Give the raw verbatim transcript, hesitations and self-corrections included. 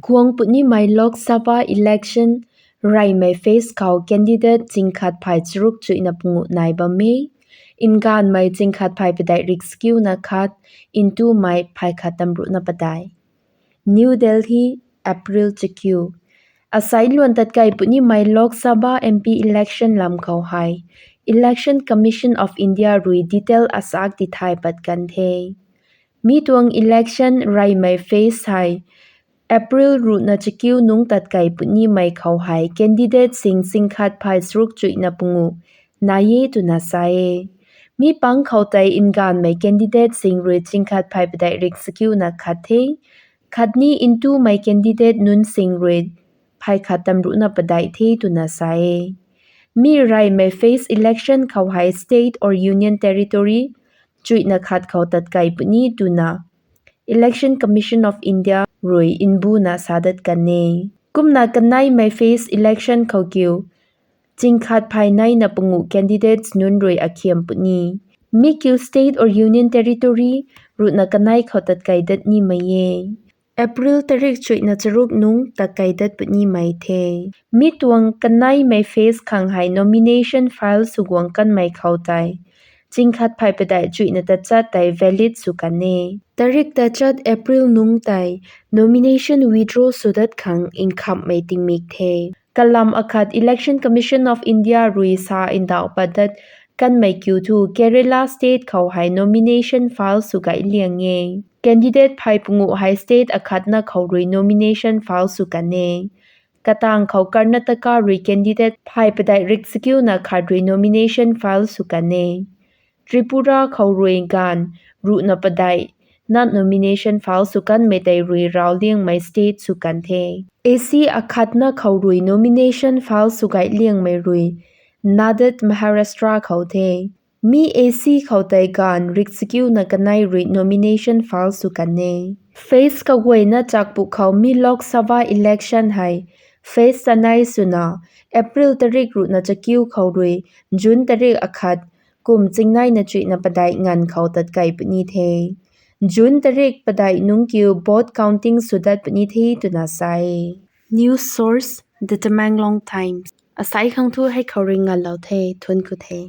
Guang punimei Lok Sabha election reymei phase khou candidate chingkhat phay charuk chuihna pungu nai bam e. Nganvmei chingkhat phay padeih rik chakiuna khat, ntumei phay khat tamruhna padeih. New Delhi, April chakiu. Asei luan tatkai punimei Lok Sabha M P election lam khou hei Election Commission of India rui detail asak tithay pat kan the. Mi tuang election reymei phase hei April ruhna chakiu nungc tatkai punimei khou hei candidate sing chingkhat phay charuk chuihna pungu nai e twna sa e. Mi pang khou tei nganvmei candidate sing rui chingkhat phay padeih rik chakiuna khat the. Khatni ntumei candidate nunc sing rui phay khat tamruhna padeih the twna sa e. Mi reymei phase election khou hei state or union territory chuihna khat khou tatkai puni twna Election Commission of India rui nbuna sa dat kan e. Kumna kaneimei phase election khou kiu chingkhat phay neina pungu candidates nunc rui akhiam puni. Mi kiu state or union territory ruhna kanei khou tatkai dat nimei e. April tarik chuihna charuk nungc tatkai dat punimei the. Mi tuang kaneimei phase khang hei nomination file sw guang kanmei khou tei chingkhat phay padeih chuihna tachat tei valid sw kan e. Tarik tachat April nungc tei nomination withdraw sw dat khang nkhamhmei tingmik the. Kalam akhat Election Commission of India rui sa ndauh pat dat kanmei kiu thu Kerala state khou hei nomination file sw gay liang e. Candidate phay pungu hei state akhatna khou rui nomination file sw kan e. Katang khou Karnataka rui candidate phay padeih rik chakiuna khat rui nomination file sw kan e. Tripura khou rui ganv ruhna padeih na nomination file sw kanmei tei rui rav liangmei state sw kan the. A C akhatna khou rui nomination file sw gay liangmei rui nadat Maharashtra khou the. Mi A C khou tei ganv rik chakiuna kanei rui nomination file sw kan e. Phase kaguayna chakpu khou mi Lok Sabha election hei phase chanei swna April tarik ruhna chakiu khou rui June tarik akhat kum chingneina chuihna padeih nganv khou tatkai puni the. June tarik padeih nungc kiu vote counting sw dat puni the twna sa e. News source, The Tamenglong Times. Asei khang thu hei khou rui nganvlou the, thuanc ku the.